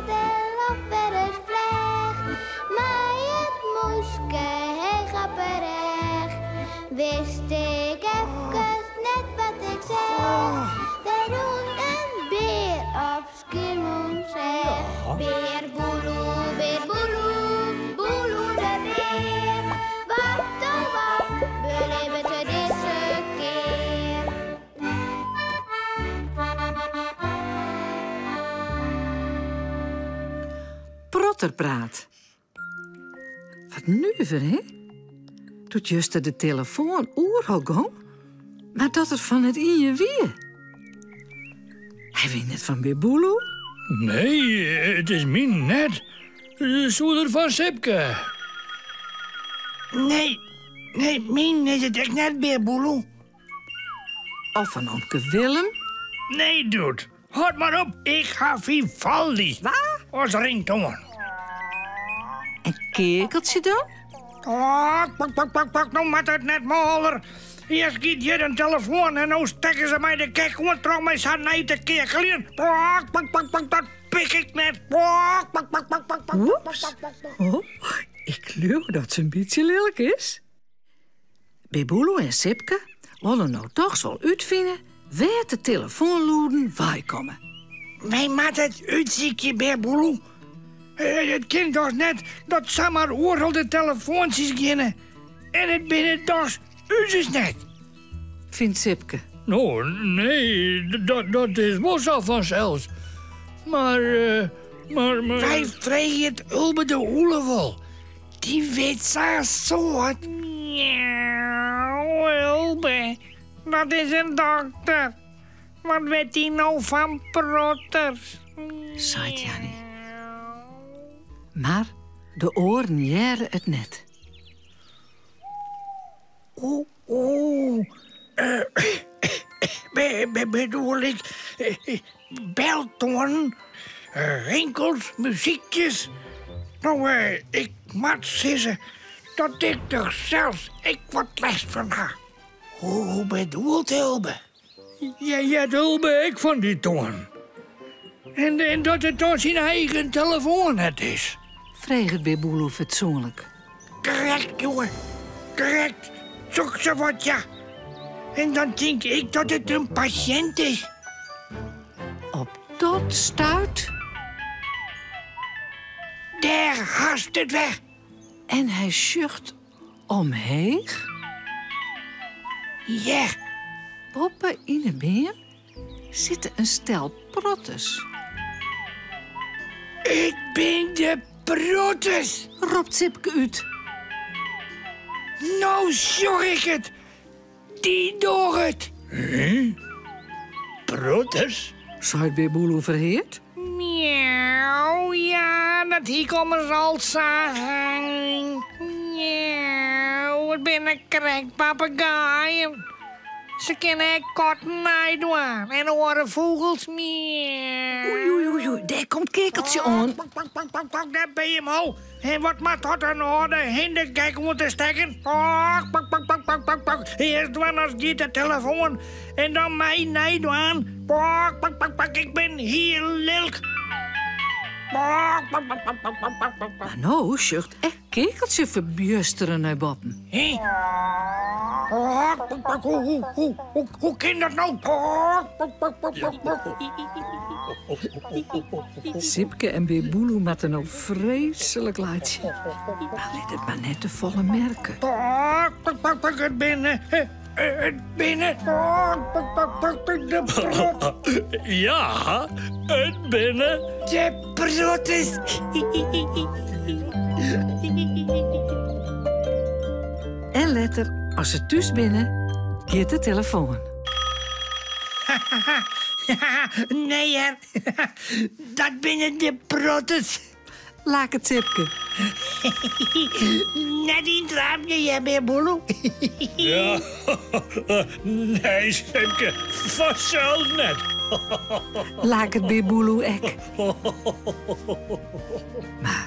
stil of wer ris flecht. Mei it mûske heech op 'e rêch wist ik efkes net wat ik seach. Der rûn in bear op Skiermûntseach. Bear Boeloe, bear Boeloe, Boeloe de bear. Wat oh wat belibbet er dizze kear? Protterpraat. Wat nuver, hè? Doe't juster de telefoan oeral gong, mar dat er fan net ien wie. Hy wie net fan Bear Boeloe. Nee, it is myn net. Soe er fan Sipke? Nee, nee, myn is it ek net, Bear Boeloe. Of fan omke Willem? Nee, Doet. Hâld mar op, ik ha Vivaldi. Wa? As ringtoan. En Keakeltsje dan? Pak, pak, pak, pak, pak, no moat it net mâler. Earst giet hjir in telefoan en no stekke se my de gek oan troch my sa nei te keakeljen. Pak, pak, pak, pak, dat pik ik net. Pak, pak, pak, pak, pak, pak, Oeps. pak, pak, pak. Oh, ik leau dat se in bytsje lilk is. Bear Boeloe en Sipke wolle no dochs wol útfine wêr't de telefoanlûden weikomme. Wy moatte it útsykje, Bear Boeloe. It kin dochs net dat samar oeral de telefoantsjes geane en it binne dochs uzes net. Fynt Sipke. No, nee, dat is wol sa fansels. Mar, mar, mar. Wy freegje it Ulbe de Ûle wol. Dy wit sa'n soad. Miauw, Ulbe, dat is in dokter. Wat wit dy no fan protters? Seit Janny. Mar de oaren hearre it net. Oeh, oeh. Bedoel ik, beltoanen, rinkels, muzykjes. No, ik moat sizze dat ik der sels ek wat lêst fan ha. Hoe bedoelt Ulbe? Ja, heart Ulbe ek fan dy toan? En dat it dan syn eigen telefoan net is? Freget Bear Boeloe fatsoenlik. Krekt, jonge, krekt. Soksawat, ja. En dan tink ik dat it in pasjint is. Op dat stuit. Dêr hast it wer. En hy sjocht omheech. Ja. Boppe yn 'e beam sitte in stel protters. It binne de protters! Ropt Sipke út. No sjoch ik it! Dy dogge it! Hè? Protters? Seit Bear Boeloe ferheard. Miauw, ja, dat hie ik ommers al sein. Miauw, it binne krekt pappegaaien. Se kinne ek katten neidwaan en oare fûgels. Miauw. Oei, oei, oei, oei, dêr komt Keakeltsje oan. Pak, pak, pak, pak, pak, dêr binne jim al. En wat moat dat in âlde hin de gek oan te stekken? Pak, pak, pak, pak, pak, pak, pak. Earst dwaan as giet de telefoan en dan my neidwaan. Pak, pak, pak, pak, ik bin hiel lilk. Pak, pak, pak, pak, pak, pak, pak, pak. Mar no sjocht ek Keakeltsje ferbjustere nei boppen. Hé? Hoe kin dat no? Sipke en Bear Boeloe moatte no freeslik laitsje. Mar lit it mar net te folle merke. It binne, it binne de prot. Ja, it binne. De protters. En letter, as se thús binne, giet de telefoan. Nee hear, dat binne de protters. Laket Sipke. Net yntraapje, hear, Bear Boeloe. Ja, nee Sipke, fansels net. Laket Bear Boeloe ek. Mar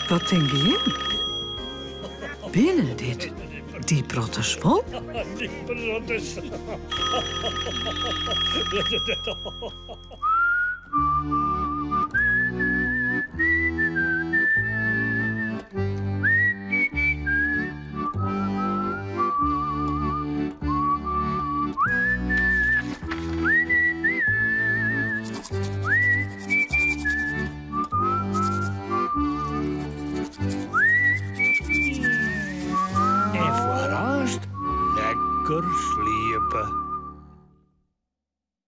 wat tinke jim? Binne dit dy protters wol? Dy protters. Lekker sliepe.